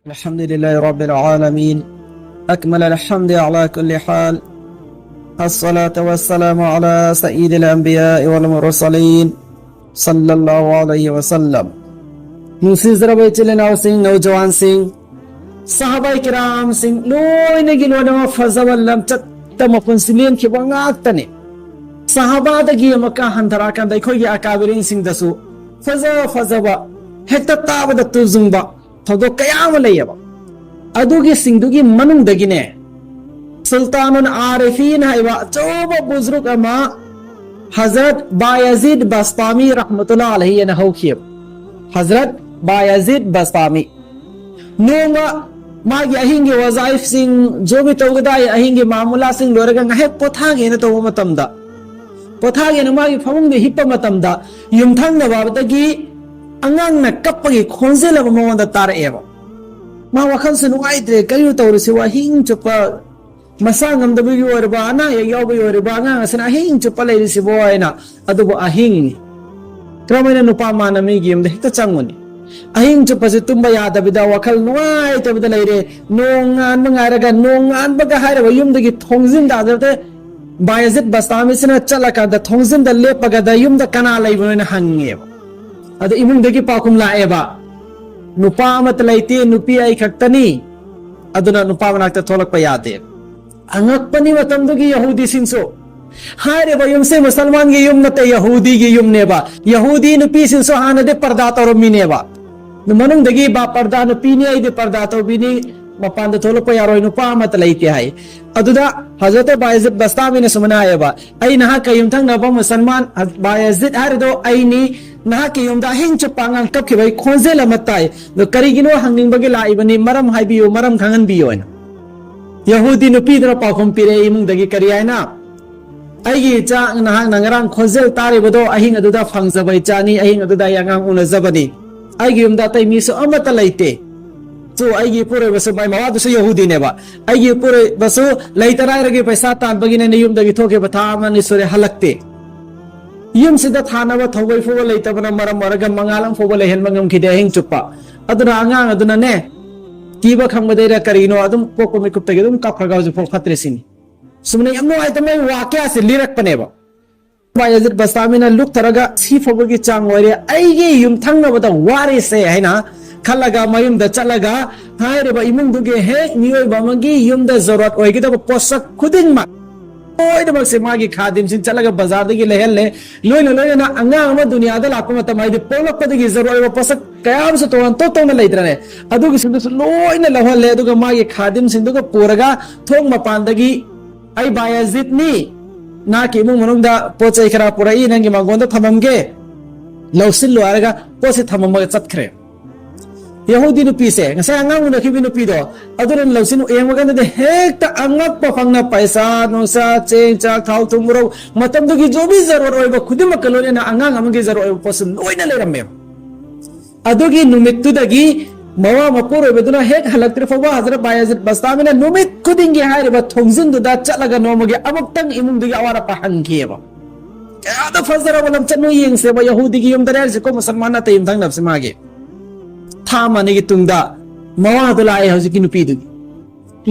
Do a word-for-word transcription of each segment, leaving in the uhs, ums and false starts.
الحمد لله رب العالمين. أكمل الحمد على كل حال. الصلاة والسلام على سيد الأنبياء والمرسلين. صلى الله عليه وسلم. ꯅꯨꯡꯁꯤꯖꯔꯕ ꯏꯆꯤꯜ ꯏꯅꯥꯎꯁꯤꯡ, ꯅꯧꯖꯋꯥꯟꯁꯤꯡ, ꯁꯍꯥꯕꯥꯏ ꯀꯤꯔꯥꯝꯁꯤꯡ, ꯂꯣꯏꯅꯒꯤ ꯂꯣꯏꯅꯃꯛ ꯐꯖꯕ ꯂꯝꯆꯠꯇ ꯃꯄꯨꯟꯁꯤ ꯂꯦꯟꯈꯤꯕ ꯉꯥꯛꯇꯅꯤ꯫ ꯁꯍꯥꯕꯥꯗꯒꯤ ꯑꯃꯨꯛꯀ ꯍꯟꯊꯔꯛꯑꯀꯥꯟꯗ ꯑꯩꯈꯣꯏꯒꯤ ꯑꯀꯥꯕꯤꯔꯤꯟꯁꯤꯡꯗꯁꯨ ꯐꯖ ꯐꯖꯕ, ꯍꯦꯛꯇ ꯇꯥꯕꯗ ꯇꯨꯖꯨꯡꯕ ꯊꯧꯗꯣꯛ ꯀꯌꯥ ꯑꯃ ꯂꯩꯌꯦꯕ꯫ ꯑꯗꯨꯒꯤꯁꯤꯡꯗꯨꯒꯤ ꯃꯅꯨꯡꯗꯒꯤꯅꯦ, ꯁꯨꯜꯇꯥꯅꯨꯜ ꯑꯥꯔꯤꯐꯤꯟ ꯍꯥꯏꯕ ꯑꯆꯧꯕ ꯕꯨꯖ꯭ꯔꯨꯛ ꯑꯃ ꯍꯖꯔꯠ ꯕꯥꯌꯥꯖꯤꯗ ꯕꯁꯇꯥꯃꯤ ꯔꯍꯃꯇꯨꯜꯂꯥ ꯑꯂꯩꯍꯤ ꯑꯅ ꯍꯧꯈꯤꯑꯕ꯫ ꯍꯖꯔꯠ ꯕꯥꯌꯥꯖꯤꯗ ꯕꯁꯇꯥꯃꯤ꯫ ꯅꯣꯡꯃ ꯃꯥꯒꯤ ꯑꯍꯤꯡꯒꯤ ꯋꯥꯖꯥꯏꯐꯁꯤꯡ, ꯖꯣꯕꯤ ꯇꯧꯒꯗꯥꯏ, ꯑꯍꯤꯡꯒꯤ ꯃꯥꯃꯨꯂꯥꯁꯤꯡ ꯂꯣꯏꯔꯒ ꯉꯥꯏꯍꯥꯛ ꯄꯣꯊꯥꯒꯦꯅ ꯇꯧꯕ ꯃꯇꯝꯗ, ꯄꯣꯊꯥꯒꯦꯅ ꯃꯥꯒꯤ ꯐꯃꯨꯡꯗ ꯍꯤꯞꯄ ꯃꯇꯝꯗ, ꯌꯨꯝꯊꯪꯅꯕꯗꯒꯤ ꯑꯉꯥꯡꯅ ꯀꯞꯄꯒꯤ ꯈꯣꯟꯖꯦꯜ ꯑꯃ ꯃꯉꯣꯟꯗ ꯇꯥꯔꯛꯑꯦꯕ꯫ ꯃꯥ ꯋꯥꯈꯜꯁꯦ ꯅꯨꯡꯉꯥꯏꯇ꯭ꯔꯦ, ꯀꯔꯤꯅꯣ ꯇꯧꯔꯤꯁꯤꯕꯨ? ꯑꯍꯤꯡ ꯆꯨꯞꯄ ꯃꯁꯥ ꯉꯝꯗꯕꯒꯤ ꯑꯣꯏꯔꯕ, ꯑꯅꯥ ꯑꯌꯦꯛ ꯌꯥꯎꯕꯒꯤ ꯑꯣꯏꯔꯕ ꯑꯉꯥꯡ ꯑꯁꯤꯅ ꯑꯍꯤꯡ ꯆꯨꯞꯄ ꯂꯩꯔꯤꯁꯤꯕꯨ ꯍꯥꯏꯅ꯫ ꯑꯗꯨꯕꯨ ꯑꯍꯤꯡꯅꯤ, ꯀꯔꯝꯍꯥꯏꯅ ꯅꯨꯄꯥ ꯃꯥꯅ ꯃꯤꯒꯤ ꯌꯨꯝꯗ ꯍꯦꯛꯇ ꯆꯪꯉꯨꯅꯤ? ꯑꯍꯤꯡ ꯆꯨꯞꯄꯁꯦ ꯇꯨꯝꯕ ꯌꯥꯗꯕꯤꯗ, ꯋꯥꯈꯜ ꯅꯨꯡꯉꯥꯏꯇꯕꯤꯗ ꯂꯩꯔꯦ꯫ ꯅꯣꯡ ꯉꯥꯟꯕ ꯉꯥꯏꯔꯒ, ꯅꯣꯡ ꯉꯥꯟꯕꯒ ꯍꯥꯏꯔꯕ ꯌꯨꯝꯗꯒꯤ ꯊꯣꯡꯖꯤꯟ ꯇꯥꯗꯕꯗ ꯕꯥꯌꯥꯖꯤꯠ ꯕꯁꯇꯥꯃꯤꯁꯤꯅ ꯆꯠꯂꯀꯥꯟꯗ ꯊꯣꯡꯖꯤꯟꯗ ꯂꯦꯞꯄꯒꯗ ꯌꯨꯝꯗ ꯀꯅꯥ ꯂꯩꯕꯅꯣꯅ ꯍꯪꯉꯦꯕ꯫ ꯑꯗ ꯏꯃꯨꯡꯗꯒꯤ ꯄꯥꯎꯈꯨꯝ ꯂꯥꯛꯑꯦꯕ, "ꯅꯨꯄꯥ ꯑꯃꯠꯇ ꯂꯩꯇꯦ, ꯅꯨꯄꯤ ꯑꯩ ꯈꯛꯇꯅꯤ꯫ ꯑꯗꯨꯅ ꯅꯨꯄꯥ ꯃꯅꯥꯛꯇ ꯊꯣꯛꯂꯛꯄ ꯌꯥꯗꯦ"꯫ ꯑꯉꯛꯄꯅꯤ ꯃꯇꯝꯗꯨꯒꯤ ꯌꯍꯨꯗꯤꯁꯤꯡꯁꯨ꯫ ꯍꯥꯏꯔꯤꯕ ꯌꯨꯝꯁꯦ ꯃꯨꯁꯜꯃꯥꯟꯒꯤ ꯌꯨꯝ ꯅꯠꯇꯦ, ꯌꯍꯨꯗꯤꯒꯤ ꯌꯨꯝꯅꯦꯕ꯫ ꯌꯍꯨꯗꯤ ꯅꯨꯄꯤꯁꯤꯡꯁꯨ ꯍꯥꯟꯅꯗꯤ ꯄꯔꯗꯥ ꯇꯧꯔꯝꯃꯤꯅꯦꯕ꯫ ꯃꯅꯨꯡꯗꯒꯤ, "ꯕꯥ, ꯄꯔꯗꯥ ꯅꯨꯄꯤꯅꯤ, ꯑꯩꯗꯤ ꯄꯔꯗꯥ ꯇꯧꯕꯤꯅꯤ, ꯃꯄꯥꯟꯗ ꯊꯣꯛꯂꯛꯄ ꯌꯥꯔꯣꯏ, ꯅꯨꯄꯥ ꯑꯃꯠꯇ ꯂꯩꯇꯦ" ꯍꯥꯏ꯫ ꯑꯗꯨꯗ ꯍꯖꯔꯠ ꯕꯥꯌꯥꯖꯤꯠ ꯕꯁꯇꯥꯃꯤꯅ ꯁꯨꯃꯥꯏꯅ ꯍꯥꯏꯌꯦꯕ, "ꯑꯩ ꯅꯍꯥꯛꯀ ꯌꯨꯝꯊꯪꯅꯕ ꯃꯨꯁꯜꯃꯥꯟ ꯕꯥꯌꯥꯖꯤꯠ ꯍꯥꯏꯔꯤꯗꯣ ꯑꯩꯅꯤ, ꯅꯍꯥꯛꯀꯤ ꯌꯨꯝꯗ ꯑꯍꯤꯡ ꯆꯨꯞꯄ ꯑꯉꯥꯡ ꯀꯞꯈꯤꯕꯒꯤ ꯈꯣꯟꯖꯦꯜ ꯑꯃ ꯇꯥꯏ꯫ ꯑꯗꯣ ꯀꯔꯤꯒꯤꯅꯣ ꯍꯪꯅꯤꯡꯕꯒꯤ ꯂꯥꯛꯏꯕꯅꯤ, ꯃꯔꯝ ꯍꯥꯏꯕꯤꯌꯨ, ꯃꯔꯝ ꯈꯪꯍꯟꯕꯤꯌꯨ" ꯍꯥꯏꯅ꯫ ꯌꯍꯨꯗꯤ ꯅꯨꯄꯤꯗꯨꯅ ꯄꯥꯎꯈꯨꯝ ꯄꯤꯔꯛꯑꯦ ꯏꯃꯨꯡꯗꯒꯤ, ꯀꯔꯤ ꯍꯥꯏꯅ? "ꯑꯩꯒꯤ ꯏꯆꯥ, ꯅꯍꯥꯛꯅ ꯉꯔꯥꯡ ꯈꯣꯟꯖꯦꯜ ꯇꯥꯔꯤꯕꯗꯣ, ꯑꯍꯤꯡ ꯑꯗꯨꯗ ꯐꯪꯖꯕ ꯏꯆꯥꯅꯤ, ꯑꯍꯤꯡ ꯑꯗꯨꯗ ꯑꯩ ꯑꯉꯥꯡ ꯎꯅꯖꯕꯅꯤ꯫ ꯑꯩꯒꯤ ꯌꯨꯝꯗ ꯑꯇꯩ ꯃꯤꯁꯨ ꯑꯃꯠꯇ ꯂꯩꯇꯦ꯫ ꯁꯨ ꯑꯩꯒꯤ ꯏꯄꯨꯔꯣꯏꯕꯁꯨ, ꯃꯥꯏ ꯃꯋꯥꯗꯨꯁꯨ ꯌꯍꯨꯗꯤꯅꯦꯕ, ꯑꯩꯒꯤ ꯏꯄꯨꯔꯣꯏꯕꯁꯨ ꯂꯩꯇ ꯂꯥꯏꯔꯒꯤ ꯄꯩꯁꯥ ꯇꯥꯟꯕꯒꯤꯅꯦꯅ ꯌꯨꯝꯗꯒꯤ ꯊꯣꯛꯈꯤꯕ ꯊꯥ ꯑꯃ ꯑꯅꯤ ꯁꯨꯔꯦ, ꯍꯜꯂꯛꯇꯦ꯫ ꯌꯨꯝꯁꯤꯗ ꯊꯥꯅꯕ ꯊꯧꯕꯩ ꯐꯥꯎꯕ ꯂꯩꯇꯕꯅ ꯃꯔꯝ ꯑꯣꯏꯔꯒ ꯃꯉꯥꯜ ꯑꯃ ꯐꯥꯎꯕ ꯂꯩꯍꯟꯕ ꯉꯝꯈꯤꯗꯦ ꯑꯍꯤꯡ ꯆꯨꯞꯄ꯫ ꯑꯗꯨꯅ ꯑꯉꯥꯡ ꯑꯗꯨꯅꯅꯦ, ꯀꯤꯕ ꯈꯪꯕꯗꯩꯔ ꯀꯔꯤꯅꯣ, ꯑꯗꯨꯝ ꯄꯣꯛꯄ ꯃꯤꯀꯨꯞꯇꯒꯤ ꯑꯗꯨꯝ ꯀꯞꯈ꯭ꯔꯒ ꯍꯧꯖꯤꯛꯐꯥꯎ ꯐꯠꯇ꯭ꯔꯦ ꯁꯤꯅꯤ꯫ ꯁꯨꯝꯅ ꯌꯥꯝ ꯅꯨꯡꯉꯥꯏꯇꯕ ꯋꯥꯀꯌꯥꯁꯦ ꯂꯤꯔꯛꯄꯅꯦꯕ꯫ ꯕꯥꯌꯥꯖꯤꯠ ꯕꯁꯇꯥꯃꯤꯅ ꯂꯨꯞꯊꯔꯒ ꯁꯤ ꯐꯥꯎꯕꯒꯤ ꯆꯥꯡ ꯑꯣꯏꯔꯦ, ꯑꯩꯒꯤ ꯌꯨꯝꯊꯪꯅꯕꯗ ꯋꯥꯔꯤꯁꯦ ꯍꯥꯏꯅ ꯈꯜꯂꯒ ꯃꯌꯨꯝꯗ ꯆꯠꯂꯒ ꯍꯥꯏꯔꯤꯕ ꯏꯃꯨꯡꯗꯨꯒꯤ ꯍꯦꯛ ꯃꯤꯑꯣꯏꯕ ꯑꯃꯒꯤ ꯌꯨꯝꯗ ꯖꯔꯨꯔꯠ ꯑꯣꯏꯒꯗꯕ ꯄꯣꯠꯁꯛ ꯈꯨꯗꯤꯡꯃꯛ ꯂꯣꯏꯅꯃꯛꯁꯦ ꯃꯥꯒꯤ ꯈꯥꯗꯤꯝꯁꯤꯡ ꯆꯠꯂꯒ ꯕꯖꯥꯔꯗꯒꯤ ꯂꯩꯍꯜꯂꯦ꯫ ꯂꯣꯏꯅ ꯂꯣꯏꯅꯅ ꯑꯉꯥꯡ ꯑꯃ ꯗꯨꯅꯤꯌꯥꯗ ꯂꯥꯛꯄ ꯃꯇꯝ, ꯍꯥꯏꯗꯤ ꯄꯣꯛꯂꯛꯄꯗꯒꯤ ꯖꯔꯨꯔꯠ ꯑꯣꯏꯕ ꯄꯣꯠꯁꯛ ꯀꯌꯥ ꯑꯃꯁꯨ ꯇꯣꯉꯥꯟ ꯇꯣꯞ ꯇꯧꯅ ꯂꯩꯇ꯭ꯔꯅꯦ? ꯑꯗꯨꯒꯤꯁꯤꯡꯗꯨꯁꯨ ꯂꯣꯏꯅ ꯂꯧꯍꯜꯂꯦ꯫ ꯑꯗꯨꯒ ꯃꯥꯒꯤ ꯈꯥꯗꯤꯝꯁꯤꯡꯗꯨꯒ ꯄꯨꯔꯒ ꯊꯣꯡ ꯃꯄꯥꯟꯗꯒꯤ, "ꯑꯩ ꯕꯥꯌꯥꯖꯤꯠꯅꯤ, ꯅꯍꯥꯛꯀꯤ ꯏꯃꯨꯡ ꯃꯅꯨꯡꯗ ꯄꯣꯠ ꯆꯩ ꯈꯔ ꯄꯨꯔꯛꯏ, ꯅꯪꯒꯤ ꯃꯥꯡꯒꯣꯟꯗ ꯊꯝꯃꯝꯒꯦ, ꯂꯧꯁꯤꯜꯂꯨ" ꯍꯥꯏꯔꯒ ꯄꯣꯠꯁꯦ ꯊꯝꯃꯝꯃꯒ ꯆꯠꯈ꯭ꯔꯦ꯫ ꯌꯍꯨꯗꯤ ꯅꯨꯄꯤꯁꯦ, ꯉꯁꯥꯏ ꯑꯉꯥꯡ ꯎꯅꯈꯤꯕ ꯅꯨꯄꯤꯗꯣ, ꯑꯗꯨꯅ ꯂꯧꯁꯤꯜ ꯌꯦꯡꯕ ꯀꯥꯟꯗꯗꯤ ꯍꯦꯛꯇ ꯑꯉꯛꯄ ꯐꯪꯅ ꯄꯩꯁꯥ ꯅꯨꯡꯁꯥ, ꯆꯦꯡ ꯆꯥꯛ, ꯊꯥꯎ ꯊꯨꯝ ꯃꯣꯔꯣꯛ, ꯃꯇꯝꯗꯨꯒꯤ ꯖꯣꯕꯤ ꯖꯔꯨꯔꯠ ꯑꯣꯏꯕ ꯈꯨꯗꯤꯡꯃꯛꯀ ꯂꯣꯏꯅꯅ ꯑꯉꯥꯡ ꯑꯃꯒꯤ ꯖꯔꯨꯔꯠ ꯑꯣꯏꯕ ꯄꯣꯠꯁꯨ ꯂꯣꯏꯅ ꯂꯩꯔꯝꯃꯦꯕ꯫ ꯑꯗꯨꯒꯤ ꯅꯨꯃꯤꯠꯇꯨꯗꯒꯤ ꯃꯋꯥ ꯃꯄꯨꯔꯣꯏꯕꯗꯨꯅ ꯍꯦꯛ ꯍꯜꯂꯛꯇ꯭ꯔꯤ ꯐꯥꯎꯕ ꯍꯖꯔꯠ ꯕꯥꯌꯥꯖꯤꯠ ꯕꯁꯇꯥꯃꯤꯅ ꯅꯨꯃꯤꯠ ꯈꯨꯗꯤꯡꯒꯤ ꯍꯥꯏꯔꯤꯕ ꯊꯣꯡꯖꯤꯟꯗꯨꯗ ꯆꯠꯂꯒ ꯅꯣꯡꯃꯒꯤ ꯑꯃꯨꯛꯇꯪ ꯏꯃꯨꯡꯗꯨꯒꯤ ꯑꯋꯥꯠ ꯑꯄꯥ ꯍꯪꯈꯤꯑꯕ꯫ ꯀꯌꯥꯗ ꯐꯖꯔꯕ ꯂꯝꯆꯠꯅꯣ ꯌꯦꯡꯁꯦꯕ, ꯌꯍꯨꯗꯤꯒꯤ ꯌꯨꯝꯗ ꯂꯩꯔꯁꯤꯀꯣ, ꯃꯨꯁꯜꯃꯥꯟ ꯑꯇꯩ ꯌꯨꯝꯊꯪꯅꯕꯁꯦ ꯃꯥꯒꯤ꯫ ꯊꯥ ꯑꯃ ꯑꯅꯤꯒꯤ ꯇꯨꯡꯗ ꯃꯋꯥꯗꯣ ꯂꯥꯛꯑꯦ ꯍꯧꯖꯤꯛꯀꯤ ꯅꯨꯄꯤꯗꯨꯒꯤ꯫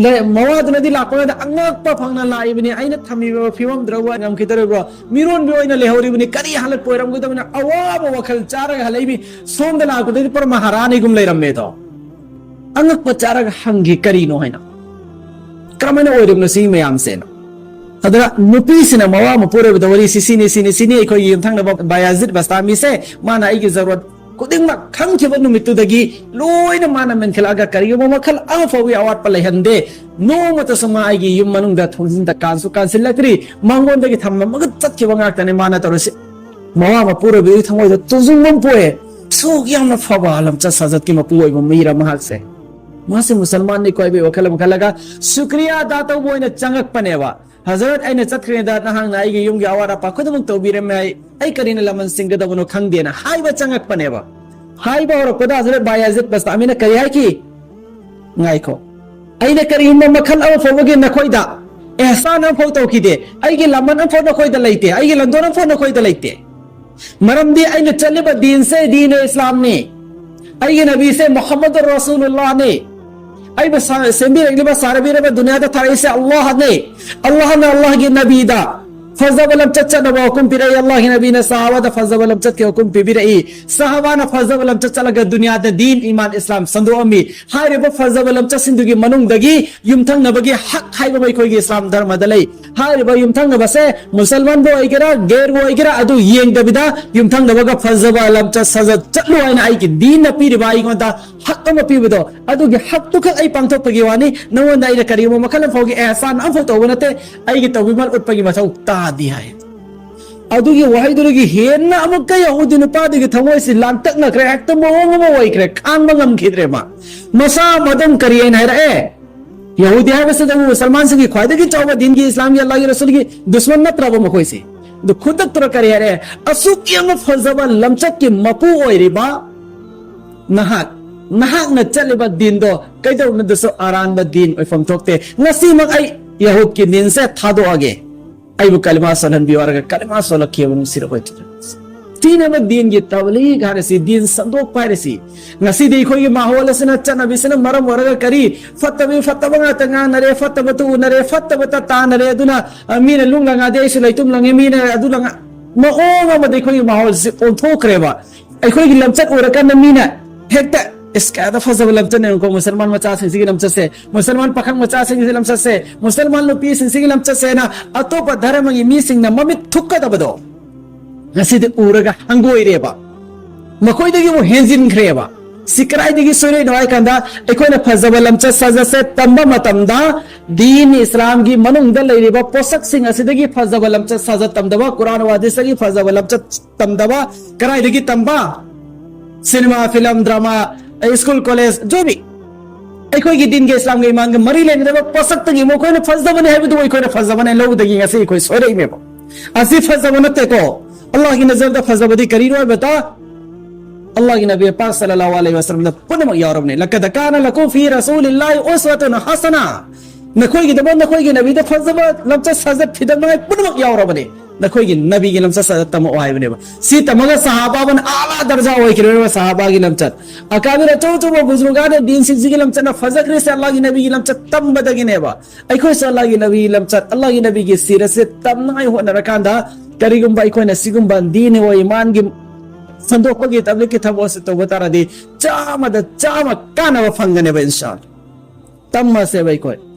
ꯂꯩ-, ꯃꯋꯥꯗꯨꯅꯗꯤ ꯂꯥꯛꯄ ꯀꯥꯟꯗ ꯑꯉꯛꯄ ꯐꯪꯅ ꯂꯥꯛꯏꯕꯅꯤ, "ꯑꯩꯅ ꯊꯝꯃꯤꯕ ꯐꯤꯕꯝꯗꯨꯗꯕꯨ ꯉꯝꯈꯤꯗꯧꯔꯤꯕ꯭ꯔꯣ? ꯃꯤꯔꯣꯟꯕꯤ ꯑꯣꯏꯅ ꯂꯩꯍꯧꯔꯤꯕꯅꯤ, ꯀꯔꯤ ꯍꯥꯂꯠꯄ ꯑꯣꯏꯔꯝꯒꯗꯕꯅꯤ?" ꯑꯋꯥꯕ ꯋꯥꯈꯜ ꯆꯥꯔꯒ ꯍꯜꯂꯛꯏꯕꯤ꯫ ꯁꯣꯝꯗ ꯂꯥꯛꯄꯗꯗꯤ ꯄꯨꯔꯥ ꯃꯍꯥꯔꯥꯅꯤꯒꯨꯝ ꯂꯩꯔꯝꯃꯦꯗꯣ꯫ ꯑꯉꯛꯄ ꯆꯥꯔꯒ ꯍꯪꯈꯤ, "ꯀꯔꯤꯅꯣ?" ꯍꯥꯏꯅ꯫ "ꯀꯔꯝꯍꯥꯏꯅ ꯑꯣꯏꯔꯤꯕꯅꯣ ꯁꯤ ꯃꯌꯥꯝꯁꯦꯅ?" ꯑꯗꯨꯅ ꯅꯨꯄꯤꯁꯤꯅ ꯃꯋꯥ ꯃꯄꯨꯔꯣꯏꯕꯗ ꯋꯥꯔꯤꯁꯤ ꯁꯤꯅꯤ, ꯁꯤꯅꯤ, ꯁꯤꯅꯤ, ꯑꯩꯈꯣꯏꯒꯤ ꯌꯨꯝꯊꯪꯅꯕ ꯕꯥꯌꯥꯖꯤꯠ ꯕꯁꯇꯥꯃꯤꯁꯦ, ꯃꯥꯅ ꯑꯩꯒꯤ ꯖꯔꯨꯔꯠ ꯈꯨꯗꯤꯡꯃꯛ ꯈꯪꯈꯤꯕ ꯅꯨꯃꯤꯠꯇꯨꯗꯒꯤ ꯂꯣꯏꯅ ꯃꯥꯅ ꯃꯦꯟꯈꯠꯂꯛꯑꯒ ꯀꯔꯤꯒꯨꯝꯕ ꯃꯈꯜ ꯑꯃ ꯐꯥꯎꯕꯒꯤ ꯑꯋꯥꯠꯄ ꯂꯩꯍꯟꯗꯦ꯫ ꯅꯣꯡꯃꯇꯁꯨ ꯃꯥ ꯑꯩꯒꯤ ꯌꯨꯝ ꯃꯅꯨꯡꯗ ꯊꯣꯡꯖꯤꯟꯗ ꯀꯥꯟꯁꯨ ꯀꯥꯟꯁꯤꯜꯂꯛꯇ꯭ꯔꯤ, ꯃꯉꯣꯟꯗꯒꯤ ꯊꯝꯂꯝꯃꯒ ꯆꯠꯈꯤꯕ ꯉꯥꯛꯇꯅꯦ ꯃꯥꯅ ꯇꯧꯔꯤꯁꯤ꯫ ꯃꯋꯥ ꯃꯄꯨꯔꯣꯏꯕꯒꯤ ꯊꯃꯣꯏꯗ ꯇꯨꯖꯨꯡꯕ ꯑꯃ ꯄꯣꯛꯑꯦ꯫ ꯁꯨꯛ ꯌꯥꯝꯅ ꯐꯕ ꯂꯝꯆꯠ ꯁꯥꯖꯠꯀꯤ ꯃꯄꯨ ꯑꯣꯏꯕ ꯃꯤꯔ ꯃꯍꯥꯛꯁꯦ꯫ ꯃꯥꯁꯦ ꯃꯨꯁꯜꯃꯥꯟꯅꯤꯀꯣ ꯍꯥꯏꯕꯒꯤ ꯋꯥꯈꯜ ꯑꯃ ꯈꯜꯂꯒ ꯁꯨꯀ꯭ꯔꯤꯌꯥ ꯑꯗꯥ ꯇꯧꯕ ꯑꯣꯏꯅ ꯆꯪꯉꯛꯄꯅꯦꯕ꯫ "ꯍꯖꯔꯠ, ꯑꯩꯅ ꯆꯠꯈ꯭ꯔꯤꯉꯩꯗ ꯅꯍꯥꯛꯅ ꯑꯩꯒꯤ ꯌꯨꯝꯒꯤ ꯑꯋꯥꯠ ꯑꯄꯥ ꯈꯨꯗꯤꯡꯃꯛ ꯇꯧꯕꯤꯔꯝꯃꯦ, ꯑꯩ, ꯑꯩ ꯀꯔꯤꯅ ꯂꯃꯟ ꯁꯤꯡꯒꯗꯕꯅꯣ ꯈꯪꯗꯦꯅ" ꯍꯥꯏꯕ ꯆꯪꯉꯛꯄꯅꯦꯕ꯫ ꯍꯥꯏꯕ ꯍꯧꯔꯛꯄꯗ ꯍꯖꯔꯠ ꯕꯥꯌꯥꯖꯤꯠ ꯕꯁꯇꯥꯃꯤꯅ ꯀꯔꯤ ꯍꯥꯏꯈꯤ? "ꯉꯥꯏꯈꯣ, ꯑꯩꯅ ꯀꯔꯤꯒꯨꯝꯕ ꯃꯈꯜ ꯑꯃ ꯐꯥꯎꯕꯒꯤ ꯅꯈꯣꯏꯗ ꯑꯦꯍꯁꯥꯟ ꯑꯃꯐꯥꯎ ꯇꯧꯈꯤꯗꯦ, ꯑꯩꯒꯤ ꯂꯃꯟ ꯑꯃꯐꯥꯎ ꯅꯈꯣꯏꯗ ꯂꯩꯇꯦ, ꯑꯩꯒꯤ ꯂꯟꯗꯣꯟ ꯑꯃꯐꯥꯎ ꯅꯈꯣꯏꯗ ꯂꯩꯇꯦ꯫ ꯃꯔꯝꯗꯤ ꯑꯩꯅ ꯆꯠꯂꯤꯕ ꯗꯤꯟꯁꯦ ꯗꯤꯟ ꯏꯁꯂꯥꯝꯅꯤ, ꯑꯩꯒꯤ ꯅꯕꯤꯁꯦ ꯃꯨꯍꯝꯃꯗꯨꯔ ꯔꯁꯨꯂꯨꯜꯂꯥꯍꯅꯤ, ꯑꯩꯕꯨ ꯁꯥ-, ꯁꯦꯝꯕꯤꯔꯛꯂꯤꯕ, ꯁꯥꯔꯕꯤꯔꯕ, ꯗꯨꯅꯤꯌꯥꯗ ꯊꯥꯔꯛꯏꯁꯦ ꯑꯜꯂꯥꯍꯅꯦ꯫ ꯑꯜꯂꯥꯍꯅ ꯑꯜꯂꯥꯍꯒꯤ ꯅꯕꯤꯗ ꯐꯖꯕ ꯂꯝꯆꯠ ꯆꯠꯅꯕ ꯍꯨꯀꯨꯝ ꯄꯤꯔꯛꯏ꯫ ꯑꯜꯂꯥꯍꯒꯤ ꯅꯕꯤꯅ ꯁꯍꯥꯕꯥꯗ ꯐꯖꯕ ꯂꯝꯆꯠꯀꯤ ꯍꯨꯀꯨꯝ ꯄꯤꯕꯤꯔꯛꯏ꯫ ꯁꯍꯥꯕꯥꯅ ꯐꯖꯕ ꯂꯝꯆꯠ ꯆꯠꯂꯒ ꯗꯨꯅꯤꯌꯥꯗ ꯗꯤꯟ, ꯏꯃꯥꯟ, ꯏꯁꯂꯥꯝ ꯁꯟꯗꯣꯛꯑꯝꯃꯤ꯫ ꯍꯥꯏꯔꯤꯕ ꯐꯖꯕ ꯂꯝꯆꯠꯁꯤꯡꯗꯨꯒꯤ ꯃꯅꯨꯡꯗꯒꯤ ꯌꯨꯝꯊꯪꯅꯕꯒꯤ ꯍꯛ ꯍꯥꯏꯕ ꯑꯃ ꯑꯩꯈꯣꯏꯒꯤ ꯏꯁꯂꯥꯝ ꯙꯔꯃꯗ ꯂꯩ꯫ ꯍꯥꯏꯔꯤꯕ ꯌꯨꯝꯊꯪꯅꯕꯁꯦ ꯃꯨꯁꯜꯃꯥꯟꯕꯨ ꯑꯣꯏꯒꯦꯔꯥ, ꯒꯦꯔꯕꯨ ꯑꯣꯏꯒꯦꯔꯥ, ꯑꯗꯨ ꯌꯦꯡꯗꯕꯤꯗ ꯌꯨꯝꯊꯪꯅꯕꯒ ꯐꯖꯕ ꯂꯝꯆꯠ ꯁꯥꯖꯠ ꯆꯠꯂꯨ ꯍꯥꯏꯅ ꯑꯩꯒꯤ ꯗꯤꯟꯅ ꯄꯤꯔꯤꯕ ꯑꯩꯉꯣꯟꯗ ꯍꯛ ꯑꯃ ꯄꯤꯕꯗꯣ, ꯑꯗꯨꯒꯤ ꯍꯛꯇꯨꯈꯛ ꯑꯩ ꯄꯥꯡꯊꯣꯛꯄꯒꯤ ꯋꯥꯅꯤ꯫ ꯅꯉꯣꯟꯗ ꯑꯩꯅ ꯀꯔꯤꯒꯨꯝꯕ ꯃꯈꯜ ꯑꯃ ꯐꯥꯎꯒꯤ ꯑꯦꯍꯁꯥꯟ ꯑꯃꯐꯥꯎ ꯇꯧꯕ ꯅꯠꯇꯦ꯫ ꯑꯩꯒꯤ ꯇꯧꯕꯤꯃꯜ ꯎꯠꯄꯒꯤ ꯃꯊꯧ ꯇꯥꯗꯦ ꯍꯥꯏ꯫ ꯑꯗꯨꯒꯤ ꯋꯥꯍꯩꯗꯨꯗꯒꯤ ꯍꯦꯟꯅ ꯑꯃꯨꯛꯀ ꯌꯍꯨꯗꯤ ꯅꯨꯄꯥꯗꯨꯒꯤ ꯊꯃꯣꯏꯁꯤ ꯂꯥꯡꯇꯛꯅꯈ꯭ꯔꯦ, ꯍꯦꯛꯇ ꯃꯑꯣꯡ ꯑꯃ ꯑꯣꯏꯈ꯭ꯔꯦ, ꯈꯥꯡꯕ ꯉꯝꯈꯤꯗ꯭ꯔꯦ ꯃꯥ꯫ ꯃꯁꯥ ꯑꯗꯨꯝ ꯀꯔꯤ ꯍꯥꯏꯅ ꯍꯥꯏꯔꯛꯑꯦ? ꯌꯍꯨꯗꯤ ꯍꯥꯏꯕꯁꯤꯗꯕꯨ ꯃꯨꯁꯜꯃꯥꯟꯁꯤꯡꯒꯤ ꯈ꯭ꯋꯥꯏꯗꯒꯤ ꯆꯥꯎꯕ ꯗꯤꯟꯒꯤ, ꯏꯁꯂꯥꯝꯒꯤ, ꯑꯜꯂꯥꯍꯒꯤ ꯔꯁꯨꯜꯒꯤ ꯗꯨꯁꯃꯟ ꯅꯠꯇ꯭ꯔꯕ ꯃꯈꯣꯏꯁꯤ? ꯑꯗꯨ ꯈꯨꯗꯛꯇꯨꯗ ꯀꯔꯤ ꯍꯥꯏꯔꯛꯑꯦ? ꯑꯁꯨꯛ ꯌꯥꯝꯅ ꯐꯖꯕ ꯂꯝꯆꯠꯀꯤ ꯃꯄꯨ ꯑꯣꯏꯔꯤꯕ ꯅꯍꯥꯛ, ꯅꯍꯥꯛꯅ ꯆꯠꯂꯤꯕ ꯗꯤꯟꯗꯣ ꯀꯩꯗꯧꯅꯗꯁꯨ ꯑꯔꯥꯟꯕ ꯗꯤꯟ ꯑꯣꯏꯐꯝ ꯊꯣꯛꯇꯦ꯫ ꯉꯁꯤꯃꯛ ꯑꯩ ꯌꯍꯨꯗꯀꯤ ꯗꯤꯟꯁꯦ ꯊꯥꯗꯣꯛꯑꯒꯦ꯫ ꯑꯩꯕꯨ ꯀꯂꯤꯃꯥ ꯁꯣꯜꯍꯟꯕꯤꯌꯨ ꯍꯥꯏꯔꯒ ꯀꯂꯤꯃꯥ ꯁꯣꯜꯂꯛꯈꯤꯕ ꯅꯨꯡꯁꯤꯔꯕ ꯏꯆꯦ꯫ ꯁꯤꯅꯦꯕ ꯗꯤꯟꯒꯤ ꯇꯕꯂꯤꯒ ꯍꯥꯏꯔꯤꯁꯤ, ꯗꯤꯟ ꯁꯟꯗꯣꯛꯄ ꯍꯥꯏꯔꯤꯁꯤ꯫ ꯉꯁꯤꯗꯤ ꯑꯩꯈꯣꯏꯒꯤ ꯃꯥꯍꯣꯜ ꯑꯁꯤꯅ, ꯆꯠꯅꯕꯤꯁꯤꯅ ꯃꯔꯝ ꯑꯣꯏꯔꯒ ꯀꯔꯤ ꯐꯠꯇꯕꯤ ꯐꯠꯇꯕ ꯉꯥꯛꯇ ꯉꯥꯡꯅꯔꯦ, ꯐꯠꯇꯕꯇ ꯎꯅꯔꯦ, ꯐꯠꯇꯕꯇ ꯇꯥꯅꯔꯦ꯫ ꯑꯗꯨꯅ, ꯑ, ꯃꯤꯅ ꯂꯨꯡ ꯂꯪꯉꯗꯤ ꯑꯩꯁꯨ ꯂꯩꯇꯨꯝ ꯂꯪꯉꯦ, ꯃꯤꯅ ꯑꯗꯨ ꯂꯪꯉ-, ꯃꯑꯣꯡ ꯑꯃꯗ ꯑꯩꯈꯣꯏꯒꯤ ꯃꯥꯍꯣꯜꯁꯤ ꯑꯣꯟꯊꯣꯛꯈ꯭ꯔꯦꯕ꯫ ꯑꯩꯈꯣꯏꯒꯤ ꯂꯝꯆꯠ ꯎꯔꯀꯥꯟꯗ ꯃꯤꯅ ꯍꯦꯛꯇ, "ꯏꯁ, ꯀꯌꯥꯗ ꯐꯖꯕ ꯂꯝꯆꯠꯅꯦ ꯌꯦꯡꯉꯨꯀꯣ, ꯃꯨꯁꯜꯃꯥꯟ ꯃꯆꯥꯁꯤꯡꯁꯤꯒꯤ ꯂꯝꯆꯠꯁꯦ, ꯃꯨꯁꯜꯃꯥꯟ ꯄꯥꯈꯪ ꯃꯆꯥꯁꯤꯡꯁꯤꯒꯤ ꯂꯝꯆꯠꯁꯦ, ꯃꯨꯁꯜꯃꯥꯟ ꯅꯨꯄꯤꯁꯤꯡꯁꯤꯒꯤ ꯂꯝꯆꯠꯁꯦꯅ" ꯑꯇꯣꯞꯄ ꯙꯔꯃꯒꯤ ꯃꯤꯁꯤꯡꯅ ꯃꯃꯤꯠ ꯊꯨꯞꯀꯗꯕꯗꯣ ꯉꯁꯤꯗꯤ ꯎꯔꯒ ꯍꯪꯒꯣꯏꯔꯦꯕ꯫ ꯃꯈꯣꯏꯗꯒꯤ ꯑꯃꯨꯛ ꯍꯦꯟꯖꯤꯟꯈ꯭ꯔꯦꯕ꯫ ꯁꯤ ꯀꯗꯥꯏꯗꯒꯤ ꯁꯣꯏꯔꯛꯏꯅꯣ ꯍꯥꯏ ꯀꯥꯟꯗ, ꯑꯩꯈꯣꯏꯅ ꯐꯖꯕ ꯂꯝꯆꯠ ꯁꯥꯖꯠꯁꯦ ꯇꯝꯕ ꯃꯇꯝꯗ, ꯗꯤꯟ ꯏꯁꯂꯥꯝꯒꯤ ꯃꯅꯨꯡꯗ ꯂꯩꯔꯤꯕ ꯄꯣꯠꯁꯛꯁꯤꯡ ꯑꯁꯤꯗꯒꯤ ꯐꯖꯕ ꯂꯝꯆꯠ ꯁꯥꯖꯠ ꯇꯝꯗꯕ, ꯀꯨꯔꯥꯟ ꯋꯥꯗꯤꯁꯇꯒꯤ ꯐꯖꯕ ꯂꯝꯆꯠ ꯇꯝꯗꯕ, ꯀꯗꯥꯏꯗꯒꯤ ꯇꯝꯕ? Cinema, film, drama, school, college, ꯖꯣꯕꯤ꯫ ꯑꯩꯈꯣꯏꯒꯤ ꯗꯤꯟꯒ ꯏꯁꯂꯥꯝꯒ ꯏꯃꯥꯟꯒ ꯃꯔꯤ ꯂꯩꯅꯗꯕ ꯄꯣꯠꯁꯛꯇꯒꯤ ꯃꯈꯣꯏꯅ ꯐꯖꯕꯅꯤ ꯍꯥꯏꯕꯗꯨ ꯑꯩꯈꯣꯏꯅ ꯐꯖꯕꯅꯦ ꯂꯧꯕꯗꯒꯤ ꯉꯁꯤ ꯑꯩꯈꯣꯏ ꯁꯣꯏꯔꯛꯏꯅꯦꯕ꯫ ꯑꯁꯤ ꯐꯖꯕ ꯅꯠꯇꯦꯀꯣ꯫ ꯑꯜꯂꯥꯍꯒꯤ ꯅꯖꯔꯗ ꯐꯖꯕꯗꯤ ꯀꯔꯤꯅꯣ ꯍꯥꯏꯕꯗ, ꯑꯜꯂꯥꯍꯒꯤ ꯅꯕꯤ ꯄꯥꯛ ꯁꯜꯂꯜꯂꯥꯍꯨ ꯑꯂꯩꯍꯤ ꯋꯁꯜꯂꯝꯗ ꯄꯨꯝꯅꯃꯛ ꯌꯥꯎꯔꯕꯅꯦ꯫ "ꯂꯛꯀꯗ ꯀꯥꯅ ꯂꯀꯨꯝ ꯐꯤ ꯔꯁꯨꯂꯤꯜꯂꯥꯍꯤ ꯎꯁꯋꯥꯇꯨꯟ ꯍꯁꯅꯥ"꯫ ꯅꯈꯣꯏꯒꯤꯗꯃꯛ ꯅꯈꯣꯏꯒꯤ ꯅꯕꯤꯗ ꯐꯖꯕ ꯂꯝꯆꯠ ꯁꯥꯖꯠ ꯐꯤꯗꯝꯅꯉꯥꯏ ꯄꯨꯝꯅꯃꯛ ꯌꯥꯎꯔꯕꯅꯦ꯫ ꯅꯈꯣꯏꯒꯤ ꯅꯕꯤꯒꯤ ꯂꯝꯆꯠ ꯁꯥꯖꯠ ꯇꯝꯃꯛꯑꯣ ꯍꯥꯏꯕꯅꯦꯕ꯫ ꯁꯤ ꯇꯝꯃꯒ ꯁꯍꯥꯕꯥꯕꯨꯅ ꯑꯥꯂꯥ ꯗꯔꯖꯥ ꯑꯣꯏꯈ꯭ꯔꯦꯕ꯫ ꯁꯍꯥꯕꯥꯒꯤ ꯂꯝꯆꯠ, ꯑꯀꯥꯕꯤꯔ ꯑꯆꯧ ꯑꯆꯧꯕ ꯕꯨꯖꯨꯔꯒꯥꯅ ꯗꯤꯟ ꯁꯤꯡꯁꯤꯒꯤ ꯂꯝꯆꯠꯅ ꯐꯖꯈ꯭ꯔꯤꯁꯦ ꯑꯜꯂꯥꯍꯒꯤ ꯅꯕꯤꯒꯤ ꯂꯝꯆꯠ ꯇꯝꯕꯗꯒꯤꯅꯦꯕ꯫ ꯑꯩꯈꯣꯏꯁꯨ ꯑꯜꯂꯥꯍꯒꯤ ꯅꯕꯤꯒꯤ ꯂꯝꯆꯠ, ꯑꯜꯂꯥꯍꯒꯤ ꯅꯕꯤꯒꯤ ꯁꯤꯔꯠꯁꯦ ꯇꯝꯅꯉꯥꯏ ꯍꯣꯠꯅꯔꯀꯥꯟꯗ, ꯀꯔꯤꯒꯨꯝꯕ ꯑꯩꯈꯣꯏꯅ ꯁꯤꯒꯨꯝꯕ ꯗꯤꯟ ꯋꯥ ꯏꯃꯥꯟꯒꯤ ꯁꯟꯗꯣꯛꯄꯒꯤ ꯇꯕꯂꯤꯛꯀꯤ ꯊꯕꯛ ꯑꯁꯤ ꯇꯧꯕ ꯇꯥꯔꯗꯤ, ꯆꯥꯝꯃꯗ ꯆꯥꯝꯃ ꯀꯥꯟꯅꯕ ꯐꯪꯒꯅꯦꯕ, ꯏꯟꯁꯥ ꯑꯜꯂꯥ꯫ ꯇꯝꯃꯁꯦꯕ ꯑꯩꯈꯣꯏ꯫